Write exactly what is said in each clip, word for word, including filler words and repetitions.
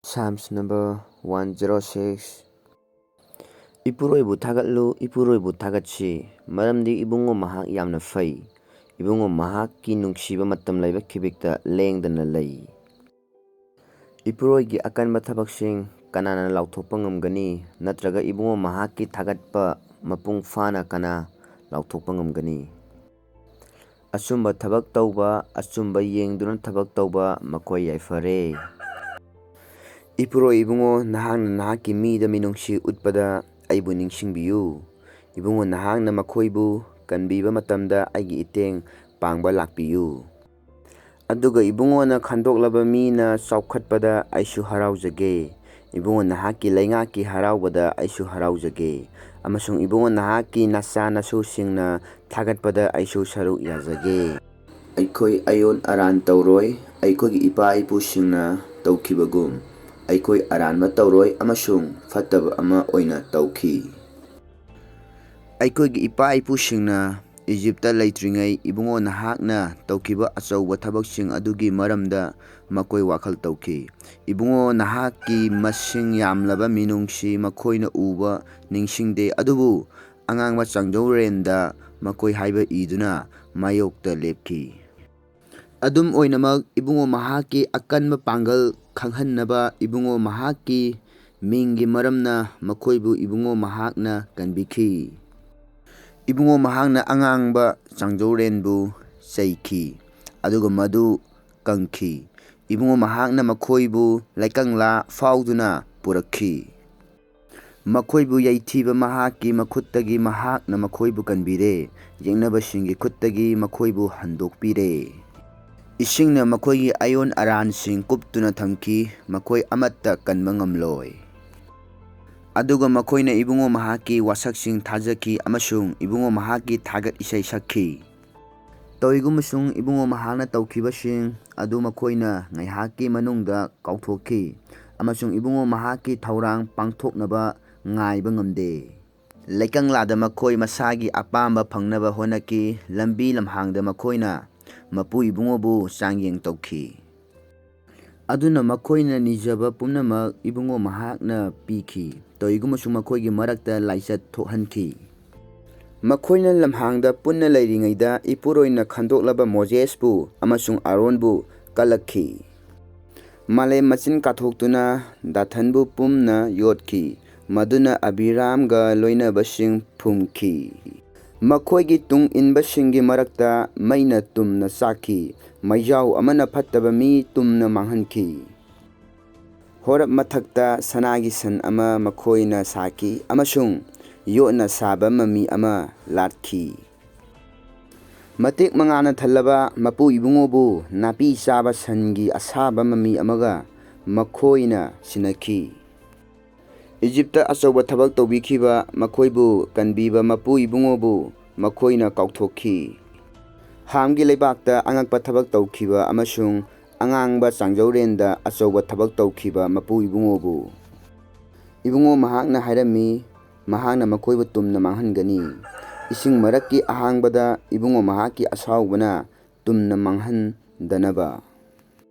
Psalms number one zero six. ꯏꯄꯨꯔꯣꯏꯕꯨ ꯊꯥꯒꯠꯂꯨ, ꯏꯄꯨꯔꯣꯏꯕꯨ ꯊꯥꯒꯠꯁꯤ, ꯃꯔꯝꯗꯤ ꯏꯕꯨꯡꯉꯣ ꯃꯍꯥꯛ ꯌꯥꯝꯅ ꯐꯩ꯫ ꯏꯕꯨꯡꯉꯣ ꯃꯍꯥꯛꯀꯤ ꯅꯨꯡꯁꯤꯕ ꯃꯇꯝ ꯂꯩꯕ ꯈꯤꯕꯤꯛꯇ ꯂꯦꯡꯗꯅ ꯂꯩ꯫ ꯏꯄꯨꯔꯣꯏꯒꯤ ꯑꯀꯟꯕ ꯊꯕꯛꯁꯤꯡ ꯀꯅꯥꯅ ꯂꯥꯎꯊꯣꯛꯄ ꯉꯝꯒꯅꯤ? ꯅꯠꯇ꯭ꯔꯒ ꯏꯕꯨꯡꯉꯣ ꯃꯍꯥꯛꯀꯤ ꯊꯥꯒꯠꯄ ꯃꯄꯨꯡ ꯐꯥꯅ ꯀꯅꯥ ꯂꯥꯎꯊꯣꯛꯄ ꯉꯝꯒꯅꯤ? ꯑꯆꯨꯝꯕ ꯊꯕꯛ ꯇꯧꯕ, ꯑꯆꯨꯝꯕ ꯌꯦꯡꯗꯨꯅ ꯊꯕꯛ ꯇꯧꯕ, ꯃꯈꯣꯏ ꯌꯥꯏꯐꯔꯦ꯫ ꯏꯄꯨꯔꯣꯏ ꯏꯕꯨꯡꯉꯣ, ꯅꯍꯥꯛꯅ ꯅꯍꯥꯛꯀꯤ ꯃꯤꯗ ꯃꯤꯅꯨꯡꯁꯤ ꯎꯠꯄꯗ ꯑꯩꯕꯨ ꯅꯤꯡꯁꯤꯡꯕꯤꯌꯨ꯫ ꯏꯕꯨꯡꯉꯣ, ꯅꯍꯥꯛꯅ ꯃꯈꯣꯏꯕꯨ ꯀꯟꯕꯤꯕ ꯃꯇꯝꯗ ꯑꯩꯒꯤ ꯏꯇꯦꯡ ꯄꯥꯡꯕ ꯂꯥꯛꯄꯤꯌꯨ꯫ ꯑꯗꯨꯒ ꯏꯕꯨꯡꯉꯣꯅ ꯈꯟꯗꯣꯛꯂꯕ ꯃꯤꯅ ꯆꯥꯎꯈꯠꯄꯗ ꯑꯩꯁꯨ ꯍꯔꯥꯎꯖꯒꯦ꯫ ꯏꯕꯨꯡꯉꯣ, ꯅꯍꯥꯛꯀꯤ ꯂꯩꯉꯥꯛꯀꯤ ꯍꯔꯥꯎꯕꯗ ꯑꯩꯁꯨ ꯍꯔꯥꯎꯖꯒꯦ꯫ ꯑꯃꯁꯨꯡ ꯏꯕꯨꯡꯉꯣ, ꯅꯍꯥꯛꯀꯤ ꯅꯆꯥ ꯅꯁꯨꯁꯤꯡꯅ ꯊꯥꯒꯠꯄꯗ ꯑꯩꯁꯨ ꯁꯔꯨꯛ ꯌꯥꯖꯒꯦ꯫ ꯑꯩꯈꯣꯏ ꯑꯌꯣꯟ ꯑꯔꯥꯟ ꯇꯧꯔꯣꯏ, ꯑꯩꯈꯣꯏꯒꯤ ꯏꯄꯥ ꯏꯄꯨꯁꯤꯡꯅ ꯇꯧꯈꯤꯕꯒꯨꯝ꯫ ꯑꯩꯈꯣꯏ ꯑꯔꯥꯟꯕ ꯇꯧꯔꯣꯏ ꯑꯃꯁꯨꯡ ꯐꯠꯇꯕ ꯑꯃ ꯑꯣꯏꯅ ꯇꯧꯈꯤ꯫ ꯑꯩꯈꯣꯏꯒꯤ ꯏꯄꯥ ꯏꯄꯨꯁꯤꯡꯅ ꯏꯖꯤꯞꯇ ꯂꯩꯇ꯭ꯔꯤꯉꯩ ꯏꯕꯨꯡꯉꯣ ꯅꯍꯥꯛꯅ ꯇꯧꯈꯤꯕ ꯑꯆꯧꯕ ꯊꯕꯛꯁꯤꯡ ꯑꯗꯨꯒꯤ ꯃꯔꯝꯗ ꯃꯈꯣꯏ ꯋꯥꯈꯜ ꯇꯧꯈꯤ꯫ ꯏꯕꯨꯡꯉꯣ ꯅꯍꯥꯛꯀꯤ ꯃꯁꯤꯡ ꯌꯥꯝꯂꯕ ꯃꯤꯅꯨꯡꯁꯤ ꯃꯈꯣꯏꯅ ꯎꯕ ꯅꯤꯡꯁꯤꯡꯗꯦ, ꯑꯗꯨꯕꯨ ꯑꯉꯥꯡꯕ ꯆꯥꯡꯖꯧꯔꯦꯟꯗ ꯃꯈꯣꯏ ꯍꯥꯏꯕ ꯏꯗꯨꯅ ꯃꯥꯌꯣꯛꯇ ꯂꯦꯞꯈꯤ꯫ ꯑꯗꯨꯝ ꯑꯣꯏꯅꯃꯛ, ꯏꯕꯨꯡꯉꯣ ꯃꯍꯥꯛꯀꯤ ꯑꯀꯟꯕ ꯄꯥꯡꯒꯜ ꯈꯪꯍꯟꯅꯕ ꯏꯕꯨꯡꯉꯣ ꯃꯍꯥꯛꯀꯤ ꯃꯤꯡꯒꯤ ꯃꯔꯝꯅ ꯃꯈꯣꯏꯕꯨ ꯏꯕꯨꯡꯉꯣ ꯃꯍꯥꯛꯅ ꯀꯟꯕꯤꯈꯤ꯫ ꯏꯕꯨꯡꯉꯣ ꯃꯍꯥꯛꯅ ꯑꯉꯥꯡꯕ ꯆꯥꯡꯖꯧꯔꯦꯟꯕꯨ ꯆꯩꯈꯤ, ꯑꯗꯨꯒ ꯃꯗꯨ ꯀꯪꯈꯤ꯫ ꯏꯕꯨꯡꯉꯣ ꯃꯍꯥꯛꯅ ꯃꯈꯣꯏꯕꯨ ꯂꯩꯀꯪꯂꯥ ꯐꯥꯎꯗꯨꯅ ꯄꯨꯔꯛꯈꯤ꯫ ꯃꯈꯣꯏꯕꯨ ꯌꯩꯊꯤꯕ ꯃꯍꯥꯛꯀꯤ ꯃꯈꯨꯠꯇꯒꯤ ꯃꯍꯥꯛꯅ ꯃꯈꯣꯏꯕꯨ ꯀꯟꯕꯤꯔꯦ, ꯌꯦꯛꯅꯕꯁꯤꯡꯒꯤ ꯈꯨꯠꯇꯒꯤ ꯃꯈꯣꯏꯕꯨ ꯍꯟꯗꯣꯛꯄꯤꯔꯦ꯫ ꯏꯁꯤꯡꯅ ꯃꯈꯣꯏꯒꯤ ꯑꯌꯣꯟ ꯑꯔꯥꯟꯁꯤꯡ ꯀꯨꯞꯇꯨꯅ ꯊꯝꯈꯤ, ꯃꯈꯣꯏ ꯑꯃꯠꯇ ꯀꯟꯕ ꯉꯝꯂꯣꯏ꯫ ꯑꯗꯨꯒ ꯃꯈꯣꯏꯅ ꯏꯕꯨꯡꯉꯣ ꯃꯍꯥꯛꯀꯤ ꯋꯥꯁꯛꯁꯤꯡ ꯊꯥꯖꯈꯤ ꯑꯃꯁꯨꯡ ꯏꯕꯨꯡꯉꯣ ꯃꯍꯥꯛꯀꯤ ꯊꯥꯒꯠ ꯏꯁꯩ ꯁꯛꯈꯤ꯫ ꯇꯧꯏꯒꯨꯝꯕꯁꯨꯡ ꯏꯕꯨꯡꯉꯣ ꯃꯍꯥꯛꯅ ꯇꯧꯈꯤꯕꯁꯤꯡ ꯑꯗꯨ ꯃꯈꯣꯏꯅ ꯉꯥꯏꯍꯥꯛꯀꯤ ꯃꯅꯨꯡꯗ ꯀꯥꯎꯊꯣꯛꯈꯤ, ꯑꯃꯁꯨꯡ ꯏꯕꯨꯡꯉꯣ ꯃꯍꯥꯛꯀꯤ ꯊꯧꯔꯥꯡ ꯄꯥꯡꯊꯣꯛꯅꯕ ꯉꯥꯏꯕ ꯉꯝꯗꯦ꯫ ꯂꯩꯀꯪꯂꯥꯗ ꯃꯈꯣꯏ ꯃꯁꯥꯒꯤ ꯑꯄꯥꯝꯕ ꯐꯪꯅꯕ ꯍꯣꯠꯅꯈꯤ, ꯂꯝꯕꯤ ꯂꯝꯍꯥꯡꯗ ꯃꯈꯣꯏꯅ ꯃꯄꯨ ꯏꯕꯨꯡꯉꯣꯕꯨ ꯆꯥꯡꯌꯦꯡ ꯇꯧꯈꯤ꯫ ꯑꯗꯨꯅ ꯃꯈꯣꯏꯅ ꯅꯤꯖꯕ ꯄꯨꯝꯅꯃꯛ ꯏꯕꯨꯡꯉꯣ ꯃꯍꯥꯛꯅ ꯄꯤꯈꯤ꯫ ꯇꯧꯏꯒꯨꯝꯕꯁꯨ ꯃꯈꯣꯏꯒꯤ ꯃꯔꯛꯇ ꯂꯥꯏꯆꯠ ꯊꯣꯛꯍꯟꯈꯤ꯫ ꯃꯈꯣꯏꯅ ꯂꯝꯍꯥꯡꯗ ꯄꯨꯟꯅ ꯂꯩꯔꯤꯉꯩꯗ ꯏꯄꯨꯔꯣꯏꯅ ꯈꯟꯗꯣꯛꯂꯕ ꯃꯣꯖꯦꯁꯄꯨ ꯑꯃꯁꯨꯡ ꯑꯥꯔꯣꯟꯕꯨ ꯀꯜꯂꯛꯈꯤ꯫ ꯃꯥꯂꯦꯝ ꯃꯆꯤꯟ ꯀꯥꯊꯣꯛꯇꯨꯅ ꯗꯥꯊꯟꯕꯨ ꯄꯨꯝꯅ ꯌꯣꯠꯈꯤ, ꯃꯗꯨꯅ ꯑꯕꯤꯔꯥꯝꯒ ꯂꯣꯏꯅꯕꯁꯤꯡ ꯐꯨꯝꯈꯤ꯫ ꯃꯈꯣꯏꯒꯤ ꯇꯨꯡ ꯏꯟꯕꯁꯤꯡꯒꯤ ꯃꯔꯛꯇ ꯃꯩꯅ ꯇꯨꯝꯅ ꯆꯥꯛꯈꯤ, ꯃꯩꯖꯥꯎ ꯑꯃꯅ ꯐꯠꯇꯕ ꯃꯤ ꯇꯨꯝꯅ ꯃꯥꯡꯍꯟꯈꯤ꯫ ꯍꯣꯔꯦꯕ ꯃꯊꯛꯇ ꯁꯅꯥꯒꯤ ꯁꯟ ꯑꯃ ꯃꯈꯣꯏꯅ ꯁꯥꯈꯤ ꯑꯃꯁꯨꯡ ꯌꯣꯠꯅ ꯁꯥꯕ ꯃꯃꯤ ꯑꯃ ꯂꯥꯠꯈꯤ꯫ ꯃꯇꯤꯛ ꯃꯉꯥꯅ ꯊꯜꯂꯕ ꯃꯄꯨ ꯏꯕꯨꯡꯉꯣꯕꯨ ꯅꯥꯄꯤ ꯆꯥꯕ ꯁꯟꯒꯤ ꯑꯁꯥꯕ ꯃꯃꯤ ꯑꯃꯒ ꯃꯈꯣꯏꯅ ꯁꯤꯟꯅꯈꯤ꯫ ꯏꯖꯤꯞꯇ ꯑꯆꯧꯕ ꯊꯕꯛ ꯇꯧꯕꯤꯈꯤꯕ ꯃꯈꯣꯏꯕꯨ ꯀꯟꯕꯤꯕ ꯃꯄꯨ ꯏꯕꯨꯡꯉꯣꯕꯨ ꯃꯈꯣꯏꯅ ꯀꯥꯎꯊꯣꯛꯈꯤ꯫ ꯍꯥꯝꯒꯤ ꯂꯩꯕꯥꯛꯇ ꯑꯉꯛꯄ ꯊꯕꯛ ꯇꯧꯈꯤꯕ ꯑꯃꯁꯨꯡ ꯑꯉꯥꯡꯕ ꯆꯥꯡꯖꯧꯔꯦꯟꯗ ꯑꯆꯧꯕ ꯊꯕꯛ ꯇꯧꯈꯤꯕ ꯃꯄꯨ ꯏꯕꯨꯡꯉꯣꯕꯨ꯫ ꯏꯕꯨꯡꯉꯣ ꯃꯍꯥꯛꯅ ꯍꯥꯏꯔꯝꯃꯤ, ꯃꯍꯥꯛꯅ ꯃꯈꯣꯏꯕꯨ ꯇꯨꯝꯅ ꯃꯥꯡꯍꯟꯒꯅꯤ꯫ ꯏꯁꯤꯡ ꯃꯔꯛꯀꯤ ꯑꯍꯥꯡꯕꯗ ꯏꯕꯨꯡꯉꯣ ꯃꯍꯥꯛꯀꯤ ꯑꯁꯥꯎꯕꯅ ꯇꯨꯝꯅ ꯃꯥꯡꯍꯟꯗꯅꯕ꯫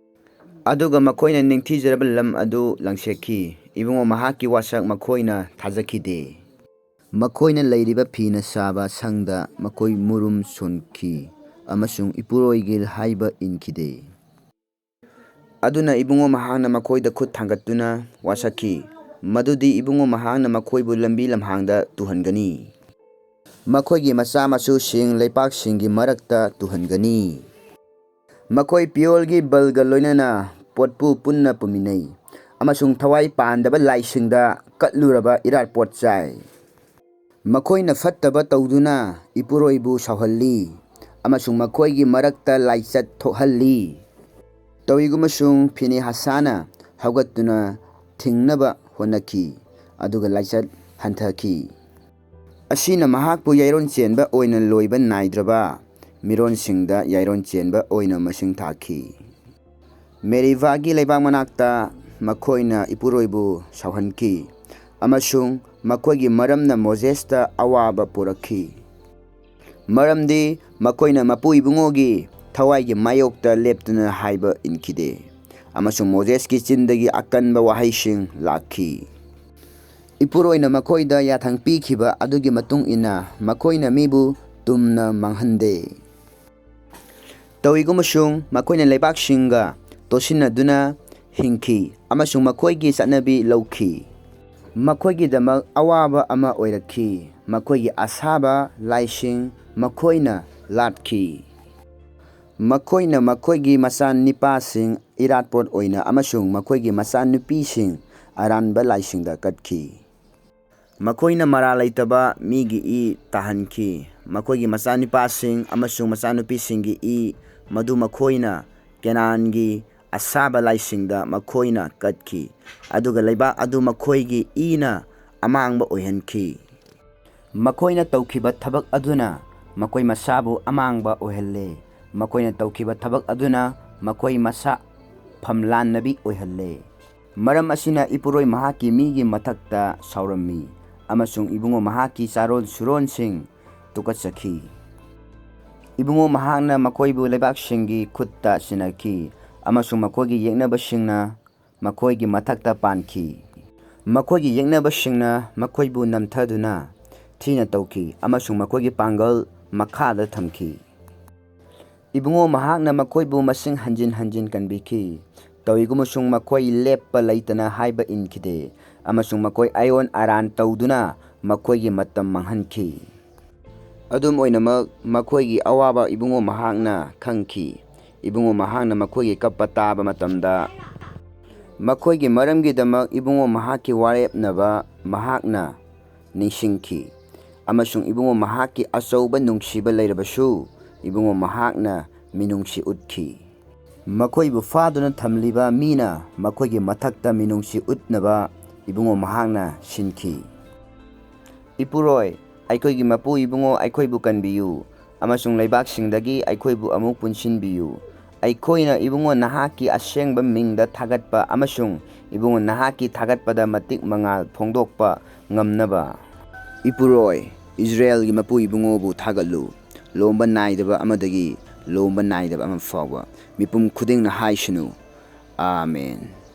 ꯑꯗꯨꯒ ꯃꯈꯣꯏꯅ ꯅꯤꯡꯊꯤꯖꯔꯕ ꯂꯝ ꯑꯗꯨ ꯂꯪꯁꯦꯠꯈꯤ꯫ ꯏꯕꯨꯡꯉꯣ ꯃꯍꯥꯛꯀꯤ ꯋꯥꯁꯛ ꯃꯈꯣꯏꯅ ꯊꯥꯖꯈꯤꯗꯦ꯫ ꯃꯈꯣꯏꯅ ꯂꯩꯔꯤꯕ ꯐꯤꯅ ꯁꯥꯕ ꯁꯪꯗ ꯃꯈꯣꯏ ꯃꯨꯔꯨꯝ ꯁꯣꯟꯈꯤ ꯑꯃꯁꯨꯡ ꯏꯄꯨꯔꯣꯏꯒꯤ ꯍꯥꯏꯕ ꯏꯟꯈꯤꯗꯦ꯫ ꯑꯗꯨꯅ ꯏꯕꯨꯡꯉꯣ ꯃꯍꯥꯛꯅ ꯃꯈꯣꯏꯗ ꯈꯨꯠ ꯊꯥꯡꯒꯠꯇꯨꯅ ꯋꯥꯁꯛꯈꯤ, ꯃꯗꯨꯗꯤ ꯏꯕꯨꯡꯉꯣ ꯃꯍꯥꯛꯅ ꯃꯈꯣꯏꯕꯨ ꯂꯝꯕꯤ ꯂꯝꯍꯥꯡꯗ ꯇꯨꯍꯟꯒꯅꯤ꯫ ꯃꯈꯣꯏꯒꯤ ꯃꯆꯥ ꯃꯁꯨꯁꯤꯡ ꯂꯩꯄꯥꯛꯁꯤꯡꯒꯤ ꯃꯔꯛꯇ ꯇꯨꯍꯟꯒꯅꯤ꯫ ꯃꯈꯣꯏ ꯄꯤꯌꯣꯜꯒꯤ ꯕꯜꯒ ꯂꯣꯏꯅꯅ ꯄꯣꯠꯄꯨ ꯄꯨꯟꯅ ꯄꯨꯃꯤꯟꯅꯩ ꯑꯃꯁꯨꯡ ꯊꯋꯥꯏ ꯄꯥꯟꯗꯕ ꯂꯥꯏꯁꯤꯡꯗ ꯀꯠꯂꯨꯔꯕ ꯏꯔꯥꯠ ꯄꯣꯠ ꯆꯥꯏ꯫ ꯃꯈꯣꯏꯅ ꯐꯠꯇꯕ ꯇꯧꯗꯨꯅ ꯏꯄꯨꯔꯣꯏꯕꯨ ꯁꯥꯎꯍꯜꯂꯤ ꯑꯃꯁꯨꯡ ꯃꯈꯣꯏꯒꯤ ꯃꯔꯛꯇ ꯂꯥꯏꯆꯠ ꯊꯣꯛꯍꯜꯂꯤ꯫ ꯇꯧꯏꯒꯨꯝꯕꯁꯨꯡ ꯐꯤꯅꯦꯍꯥꯁꯅ ꯍꯧꯒꯠꯇꯨꯅ ꯊꯤꯡꯅꯕ ꯍꯣꯠꯅꯈꯤ, ꯑꯗꯨꯒ ꯂꯥꯏꯆꯠ ꯍꯟꯊꯈꯤ꯫ ꯑꯁꯤꯅ ꯃꯍꯥꯛꯄꯨ ꯌꯥꯏꯔꯣꯟ ꯆꯦꯟꯕ ꯑꯣꯏꯅ ꯂꯣꯏꯕ ꯅꯥꯏꯗ꯭ꯔꯕ ꯃꯤꯔꯣꯟꯁꯤꯡꯗ ꯌꯥꯏꯔꯣꯟ ꯆꯦꯟꯕ ꯑꯣꯏꯅ ꯃꯁꯤꯡ ꯊꯥꯈꯤ꯫ ꯃꯦꯔꯤꯚꯥꯒꯤ ꯂꯩꯕꯥꯛ ꯃꯅꯥꯛꯇ ꯃꯈꯣꯏꯅ ꯏꯄꯨꯔꯣꯏꯕꯨ ꯁꯥꯎꯍꯟꯈꯤ ꯑꯃꯁꯨꯡ ꯃꯈꯣꯏꯒꯤ ꯃꯔꯝꯅ ꯃꯣꯖꯦꯁꯇ ꯑꯋꯥꯕ ꯄꯨꯔꯛꯈꯤ꯫ ꯃꯔꯝꯗꯤ ꯃꯈꯣꯏꯅ ꯃꯄꯨ ꯏꯕꯨꯡꯉꯣꯒꯤ ꯊꯋꯥꯏꯒꯤ ꯃꯥꯌꯣꯛꯇ ꯂꯦꯞꯇꯨꯅ ꯍꯥꯏꯕ ꯏꯟꯈꯤꯗꯦ꯫ ꯑꯃꯁꯨꯡ ꯃꯣꯖꯦꯁꯀꯤ ꯆꯤꯟꯗꯒꯤ ꯑꯀꯟꯕ ꯋꯥꯍꯩꯁꯤꯡ ꯂꯥꯛꯈꯤ꯫ ꯏꯄꯨꯔꯣꯏꯅ ꯃꯈꯣꯏꯗ ꯌꯥꯊꯪ ꯄꯤꯈꯤꯕ ꯑꯗꯨꯒꯤ ꯃꯇꯨꯡ ꯏꯟꯅ ꯃꯈꯣꯏꯅ ꯃꯤꯕꯨ ꯇꯨꯝꯅ ꯃꯥꯡꯍꯟꯗꯦ꯫ ꯇꯧꯏꯒꯨꯝꯕꯁꯨꯡ ꯃꯈꯣꯏꯅ ꯂꯩꯕꯥꯛꯁꯤꯡꯒ ꯇꯣꯠꯁꯤꯟꯅꯗꯨꯅ ꯍꯤꯡꯈꯤ ꯑꯃꯁꯨꯡ ꯃꯈꯣꯏꯒꯤ ꯆꯠꯅꯕꯤ ꯂꯧꯈꯤ꯫ ꯃꯈꯣꯏꯒꯤꯗꯃꯛ ꯑꯋꯥꯕ ꯑꯃ ꯑꯣꯏꯔꯛꯈꯤ꯫ ꯃꯈꯣꯏꯒꯤ ꯑꯁꯥꯕ ꯂꯥꯏꯁꯤꯡ ꯃꯈꯣꯏꯅ ꯂꯥꯠꯈꯤ꯫ ꯃꯈꯣꯏꯅ ꯃꯈꯣꯏꯒꯤ ꯃꯆꯥꯅꯤꯄꯥꯁꯤꯡ ꯏꯔꯥꯠꯄꯣꯠ ꯑꯣꯏꯅ ꯑꯃꯁꯨꯡ ꯃꯈꯣꯏꯒꯤ ꯃꯆꯥꯅꯨꯄꯤꯁꯤꯡ ꯑꯔꯥꯟꯕ ꯂꯥꯏꯁꯤꯡꯗ ꯀꯠꯈꯤ꯫ ꯃꯈꯣꯏꯅ ꯃꯔꯥꯜ ꯂꯩꯇꯕ ꯃꯤꯒꯤ ꯏ ꯇꯥꯍꯟꯈꯤ꯫ ꯃꯈꯣꯏꯒꯤ ꯃꯆꯥꯅꯤꯄꯥꯁꯤꯡ ꯑꯃꯁꯨꯡ ꯃꯆꯥꯅꯨꯄꯤꯁꯤꯡꯒꯤ ꯏ ꯃꯗꯨ ꯃꯈꯣꯏꯅ ꯀꯦꯅꯥꯟꯒꯤ ꯑꯁꯥꯕ ꯂꯥꯏꯁꯤꯡꯗ ꯃꯈꯣꯏꯅ ꯀꯠꯈꯤ, ꯑꯗꯨꯒ ꯂꯩꯕꯥꯛ ꯑꯗꯨ ꯃꯈꯣꯏꯒꯤ ꯏꯅ ꯑꯃꯥꯡꯕ ꯑꯣꯏꯍꯟꯈꯤ꯫ ꯃꯈꯣꯏꯅ ꯇꯧꯈꯤꯕ ꯊꯕꯛ ꯑꯗꯨꯅ ꯃꯈꯣꯏ ꯃꯁꯥꯕꯨ ꯑꯃꯥꯡꯕ ꯑꯣꯏꯍꯜꯂꯦ꯫ ꯃꯈꯣꯏꯅ ꯇꯧꯈꯤꯕ ꯊꯕꯛ ꯑꯗꯨꯅ ꯃꯈꯣꯏ ꯃꯁꯥ ꯐꯝꯂꯥꯟꯅꯕꯤ ꯑꯣꯏꯍꯜꯂꯦ꯫ ꯃꯔꯝ ꯑꯁꯤꯅ ꯏꯄꯨꯔꯣꯏ ꯃꯍꯥꯛꯀꯤ ꯃꯤꯒꯤ ꯃꯊꯛꯇ ꯁꯥꯎꯔꯝꯃꯤ, ꯑꯃꯁꯨꯡ ꯏꯕꯨꯡꯉꯣ ꯃꯍꯥꯛꯀꯤ ꯆꯥꯔꯣꯟ ꯁꯨꯔꯣꯟꯁꯤꯡ ꯇꯨꯀꯠꯆꯈꯤ꯫ ꯏꯕꯨꯡꯉꯣ ꯃꯍꯥꯛꯅ ꯃꯈꯣꯏꯕꯨ ꯂꯩꯕꯥꯛꯁꯤꯡꯒꯤ ꯈꯨꯠꯇ ꯁꯤꯟꯅꯈꯤ, ꯑꯃꯁꯨꯡ ꯃꯈꯣꯏꯒꯤ ꯌꯦꯛꯅꯕꯁꯤꯡꯅ ꯃꯈꯣꯏꯒꯤ ꯃꯊꯛꯇ ꯄꯥꯟꯈꯤ꯫ ꯃꯈꯣꯏꯒꯤ ꯌꯦꯛꯅꯕꯁꯤꯡꯅ ꯃꯈꯣꯏꯕꯨ ꯅꯝꯊꯗꯨꯅ ꯊꯤꯅ ꯇꯧꯈꯤ, ꯑꯃꯁꯨꯡ ꯃꯈꯣꯏꯒꯤ ꯄꯥꯡꯒꯜ ꯃꯈꯥꯗ ꯊꯝꯈꯤ꯫ ꯏꯕꯨꯡꯉꯣ ꯃꯍꯥꯛꯅ ꯃꯈꯣꯏꯕꯨ ꯃꯁꯤꯡ ꯍꯟꯖꯤꯟ ꯍꯟꯖꯤꯟ ꯀꯟꯕꯤꯈꯤ꯫ ꯇꯧꯏꯒꯨꯝꯕꯁꯨꯡ ꯃꯈꯣꯏ ꯂꯦꯞꯄ ꯂꯩꯇꯅ ꯍꯥꯏꯕ ꯏꯟꯈꯤꯗꯦ, ꯑꯃꯁꯨꯡ ꯃꯈꯣꯏ ꯑꯥꯏꯑꯣꯟ ꯑꯔꯥꯟ ꯇꯧꯗꯨꯅ ꯃꯈꯣꯏꯒꯤ ꯃꯇꯝ ꯃꯥꯡꯍꯟꯈꯤ꯫ ꯑꯗꯨꯝ ꯑꯣꯏꯅꯃꯛ, ꯃꯈꯣꯏꯒꯤ ꯑꯋꯥꯕ ꯏꯕꯨꯡꯉꯣ ꯃꯍꯥꯛꯅ ꯈꯪꯈꯤ꯫ ꯏꯕꯨꯡꯉꯣ ꯃꯍꯥꯛꯅ ꯃꯈꯣꯏꯒꯤ ꯀꯞꯄ ꯇꯥꯕ ꯃꯇꯝꯗ, ꯃꯈꯣꯏꯒꯤ ꯃꯔꯝꯒꯤꯗꯃꯛ ꯏꯕꯨꯡꯉꯣ ꯃꯍꯥꯛꯀꯤ ꯋꯥꯔꯦꯞꯅꯕ ꯃꯍꯥꯛꯅ ꯅꯤꯡꯁꯤꯡꯈꯤ, ꯑꯃꯁꯨꯡ ꯏꯕꯨꯡꯉꯣ ꯃꯍꯥꯛꯀꯤ ꯑꯆꯧꯕ ꯅꯨꯡꯁꯤꯕ ꯂꯩꯔꯕꯁꯨ, ꯏꯕꯨꯡꯉꯣ ꯃꯍꯥꯛꯅ ꯃꯤꯅꯨꯡꯁꯤ ꯎꯠꯈꯤ꯫ ꯃꯈꯣꯏꯕꯨ ꯐꯥꯗꯨꯅ ꯊꯝꯂꯤꯕ ꯃꯤꯅ ꯃꯈꯣꯏꯒꯤ ꯃꯊꯛꯇ ꯃꯤꯅꯨꯡꯁꯤ ꯎꯠꯅꯕ ꯏꯕꯨꯡꯉꯣ ꯃꯍꯥꯛꯅ ꯁꯤꯟꯈꯤ꯫ ꯏꯄꯨꯔꯣꯏ, ꯑꯩꯈꯣꯏꯒꯤ ꯃꯄꯨ ꯏꯕꯨꯡꯉꯣ, ꯑꯩꯈꯣꯏꯕꯨ ꯀꯟꯕꯤꯌꯨ, ꯑꯃꯁꯨꯡ ꯂꯩꯕꯥꯛꯁꯤꯡꯗꯒꯤ ꯑꯩꯈꯣꯏꯕꯨ ꯑꯃꯨꯛ ꯄꯨꯟꯁꯤꯟꯕꯤꯌꯨ꯫ ꯑꯩꯈꯣꯏꯅ ꯏꯕꯨꯡꯉꯣ ꯅꯍꯥꯛꯀꯤ ꯑꯁꯦꯡꯕ ꯃꯤꯡꯗ ꯊꯥꯒꯠꯄ ꯑꯃꯁꯨꯡ ꯏꯕꯨꯡꯉꯣ ꯅꯍꯥꯛꯀꯤ ꯊꯥꯒꯠꯄꯗ ꯃꯇꯤꯛ ꯃꯉꯥꯜ ꯐꯣꯡꯗꯣꯛꯄ ꯉꯝꯅꯕ꯫ ꯏꯄꯨꯔꯣꯏ, ꯏꯖꯔꯦꯜꯒꯤ ꯃꯄꯨ ꯏꯕꯨꯡꯉꯣꯕꯨ ꯊꯥꯒꯠꯂꯨ, ꯂꯣꯝꯕ ꯅꯥꯏꯗꯕ ꯑꯃꯗꯒꯤ ꯂꯣꯝꯕ ꯅꯥꯏꯗꯕ ꯑꯃ ꯐꯥꯎꯕ꯫ ꯃꯤꯄꯨꯝ ꯈꯨꯗꯤꯡꯅ ꯍꯥꯏꯁꯅꯨ, Amen.